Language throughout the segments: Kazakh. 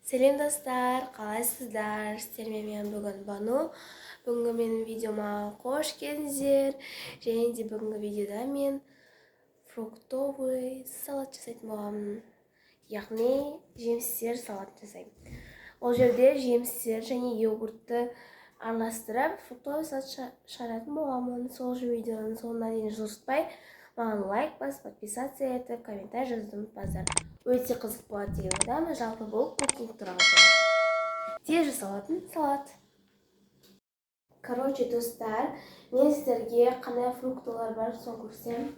Сәлем, достар, қалайсыздар? Сіздермен мен бүгін Бану. Бүгінгі менің видеома қош келдіңіздер. Және де бүгінгі видеода мен фруктовый салат жасайтын боламын. Яғни жемістер салатын жасаймын. Ол жерде жемістер және йогуртты араластырып, фруктовый салат шығаратын боламын. Сол үшін видеоның соңына дейін жылжытпай, маған лайк басып, подписаться етіп, комментарий жазуды ұмытпаңыздар. Өте қызық болады деген ойдамын. Жалпы бұл кукинг туралы болады. Тез жасалатын салат. Короче, достар, мен сіздерге қандай фруктылар бар, соны көрсем.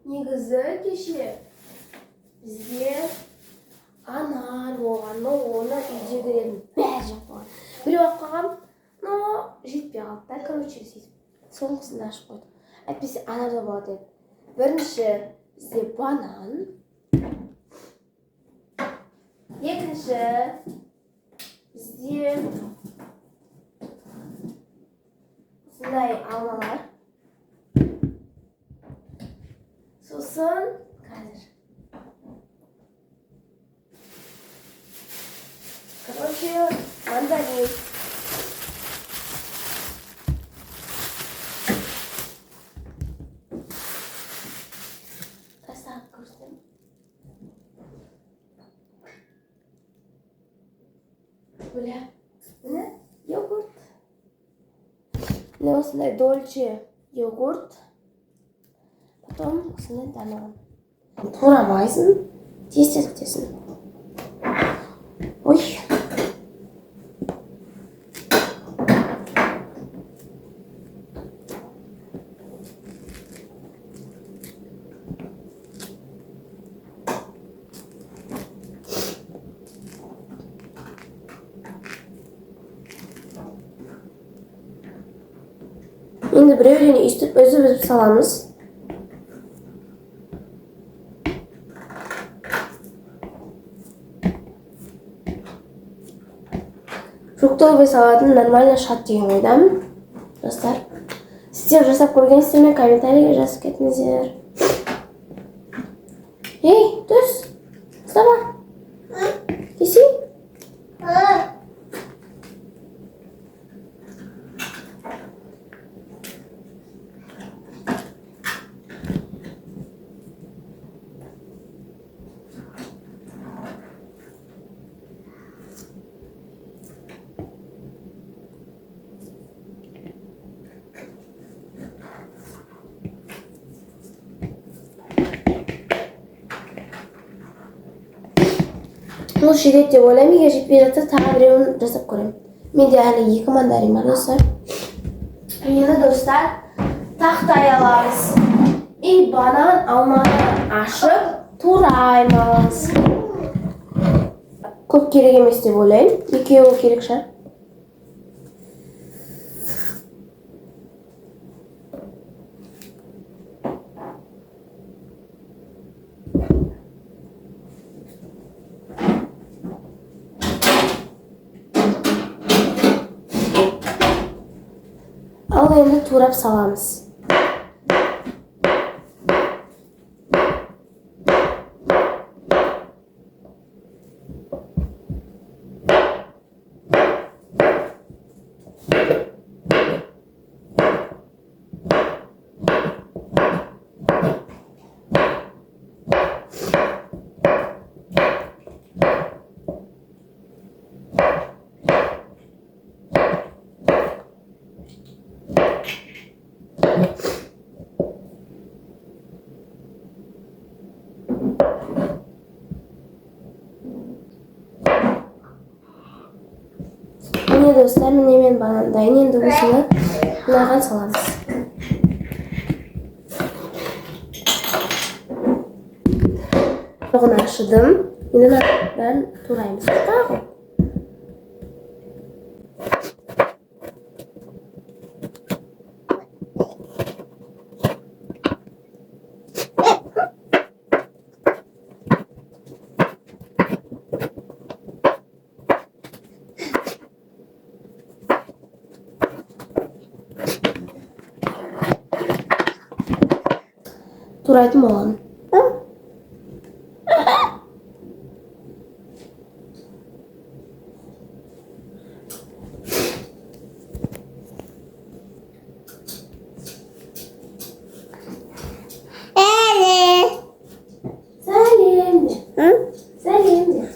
Негізі кеше бізге анар болған, но оны үйдегілердің бәрі жеп қойған. Біреу алып қалған, но жетпей қалды да, короче, сөйтіп соңғысын да ашып қойдық. Әйтпесе анар да болады еді. Бірінші бізде банан. Екінші бізде осындай алмалар. Сосын қазір. Короче, мандарин. Тастап көрсетемін. Бля, міне йогурт. Міне осындай дольче йогурт. Потом осындай Данон. Турамайсың, тез тез бітесің. Ой. Енді біреуден өйстіп үзіп-үзіп саламыз. Фруктовый салатын нормально шығады деген ойдамын. Достар, сіздер жасап көргенсіздер ме, комментарийге жазып кетіңіздер. Ей, түс! Ұстама! Кесей! Бұл жетеді деп ойлаймын. Егер жетпей жатса, тағы біреуін жасап көремін. Менде әлі 2 мандарин бар, достар. Енді, достар, тақтай аламыз. И банан, алманы ашып тураймыз. Көп керек емес деп ойлаймын. Екеуі керек шығар. Ал енді турап саламыз. Міне, достар, міне мен банан дайын. Енді осыны мынаған саламыз. Тоғын ашыдым. Енді мына бәрін тураймыз. Тағы. Турайтын боламын. енді.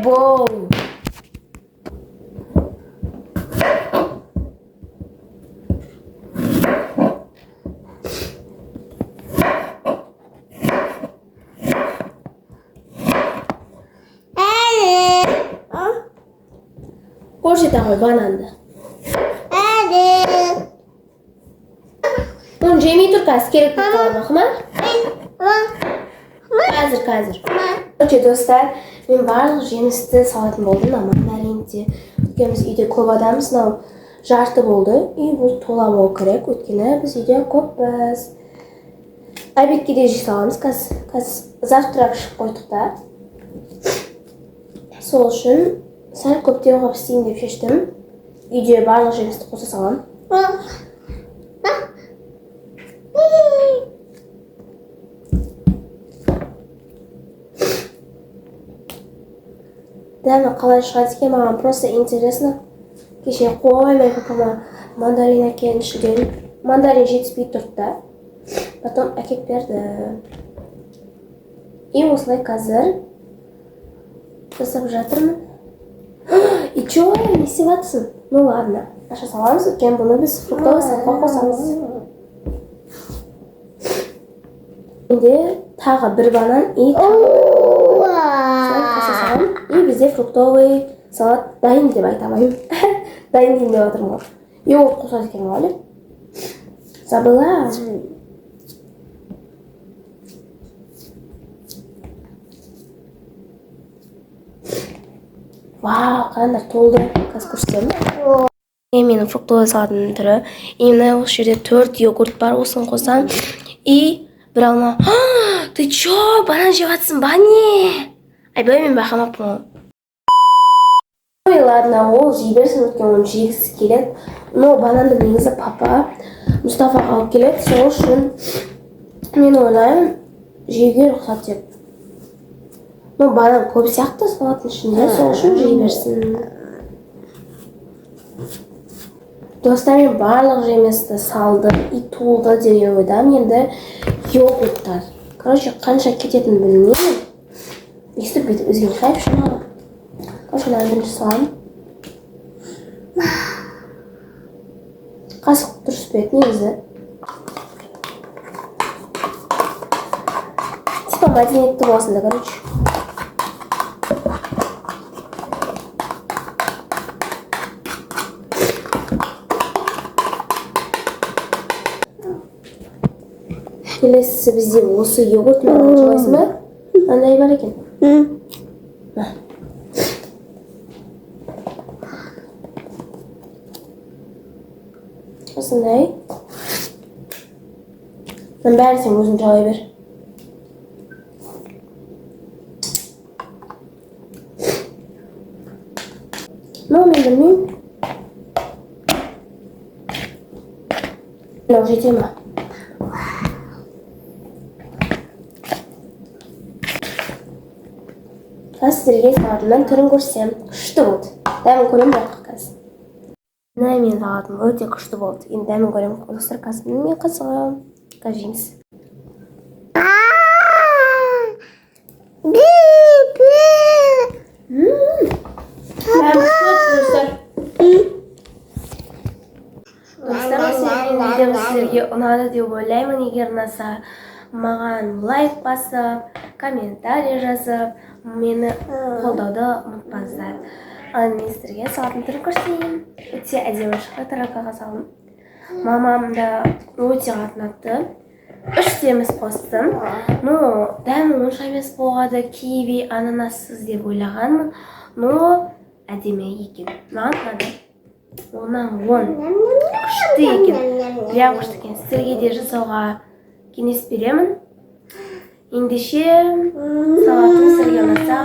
Бол. Көрсете ғой бананды. Оны жемей тұр қазір, керек болып қалады, ма? Қазір, қазір. Короче, достар, мен барлық жемісті салатын болдым, мына мандаринде. Өйткені біз үйде көп адамбыз, мынау жарты болды. И бұл тола болу керек, өйткені біз үйде көппіз. Обедке де жей саламыз қазір. Қазір завтрак ішіп қойдық та. Сол үшін сәл көптеу қылып істейін деп шештім. Үйде барлық жемісті қоса саламын. Дәмі қалай шығады екен, маған просто интересно. Кеше қоймай папама мандарин әкеліңізші дедім. Мандарин жетіспей тұрды да. Потом әкеп берді. И осылай қазір жасап жатырмын. И чё, не істеп жатырсың? Ну ладно, аша саламыз, өйткені бұны біз фруктовый салатқа қосамыз. Енді тағы бір банан и тағы қоса саламын. И бізде фруктовый салат дайын деп айта алмаймын. Дайын дейін деп жатырмын ғой. Йогурт қосады екен ғой әлі. Забыла. Вау, қараңдар, толды. Қазір көрсетемін. Менің фруктовый салатымның түрі. И мына осы жерде 4 йогурт бар, осыны қосамын. И бір алма. Ты чё, банан жеп жатсың ба не? Айбай, мен байқамаппын ғой. Ой, ладно, ол жей берсін, өйткені оны жегісі келеді. Но бананды негізі папа Мұстафаға алып келеді, сол үшін мен ойлаймын жеуге рұқсат деп. Но банан көп сияқты салаттың ішінде, сол үшін жей берсін. Достар, мен барлық жемісті салдым и толды деген ойдамын. Енді йогурттар. Короче, қанша кететінін білмеймін. Өйстіп бүйтіп үзген хайп шамалы. Короче, мынаны бірінші саламын. Қасық дұрыс па еді негізі? Типа мәдениетті болсын да, короче. Келесісі бізде осы йогурт. Мынаны жолайсың ба? Мынандай бар екен. Осындай. Мынаның бәрін сен өзің жалай бер. Ну, мен білмеймін. Мынау жете ма? Қазір сіздерге салатымның түрін көрсетемін. Күшті болды. Дәмін көремін бірақ қазір. Мына менің салатым өте күшті болды. Енді дәмін көремін. Достар, қазір мен қызығым. Қазір жейміз. Дәмі күшті достар. Достар, осы видеом сіздерге ұнады деп ойлаймын. Егер ұнаса, маған лайк басып, комментарий жазып, мені қолдауды ұмытпаңыздар. Ал мен сіздерге салаттың түрін көрсетейін. Өте әдемі шықты, тарелкаға салдым. Мамам да өте қатты ұнатты. 3 жеміс қостым. Но дәмі онша емес болғады, киви, ананассыз деп ойлағанмын. Но әдемі екен. Маған ұнады. 10-нан 10. Күшті екен. Прям күшті екен. Сіздерге де жасауға кеңес беремін. Ендеше салатым сіздерге ұнаса,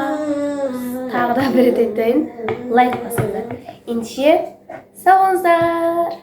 тағы да бір рет айтайын, лайк басыңыздар. Ендеше сау болыңыздар.